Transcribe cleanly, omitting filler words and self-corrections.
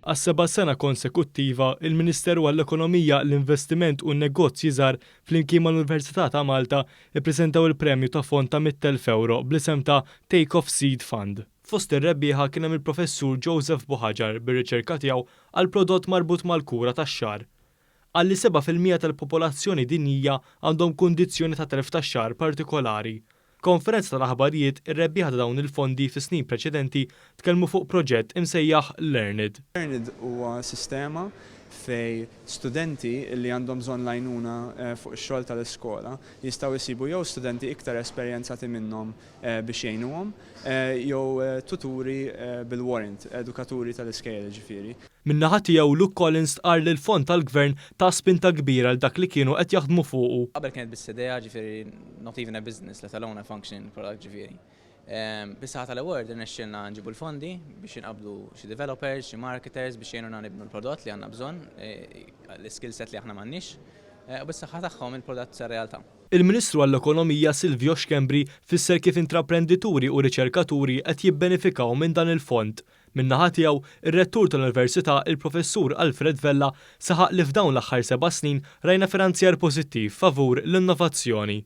Għas-seba' sena konsekuttiva, il-Ministeru għall-Ekonomija, l-Investiment u n-Negozji Żgħar flimkien mal-Università ta' Malta ippreżentaw il-premju ta' fond ta' €100,000 bl-isem ta' Take Off Seed Fund. Fost ir-rebbieħa kien hemm il-Professur Joseph Buhagiar bir-riċerka tiegħu għal prodott marbut mal-kura tax-xagħar. Qal li 7% tal-popolazzjoni dinjija għandhom kundizzjoni ta' telf tax-xagħar partikolari. F'konferenza tal-aħbarijiet, ir-rebbieħa ta' dawn il-fondi fi snin preċedenti tkellmu fuq proġett imsejjaħ Learned. Learned huwa sistema fejn studenti li għandhom bżonn l-għajnuna fuq ix-xogħol tal-iskola jistgħu jsibu jew studenti iktar esperjenzati minnhom biex jgħinuhom jew tuturi bil-warrant, edukaturi tal-iskejjel ġifieri. Min-naħa tiegħu, Luke Collins stqarr li l-fond tal-Gvern ta spinta kbira għal dak li kienu qed jaħdmu fuqu. Qabel kienet biss idea, ġifieri not even a business, let alone a functioning product ġifieri. Bis-saħħa tal-award irnexxielna nġibu l-fondi biex inqabdu xi developers, xi marketers biex jgħinuna nibnu l-prodott li għandna bżonn, l-skill set li aħna m'għandniex. U bis-saħħa tagħhom il-prodott sar realtà. Il-Ministru għall-Ekonomija Silvio Schembri fisser kif intraprendituri u riċerkaturi qed jibbenefikaw minn dan il-fond. Min-naħa tiegħu, ir-rettur tal-Università, il-Professur Alfred Vella, saħaq li f'dawn l-aħħar 7 snin rajna finanzjar pożittiv favur l-innovazzjoni.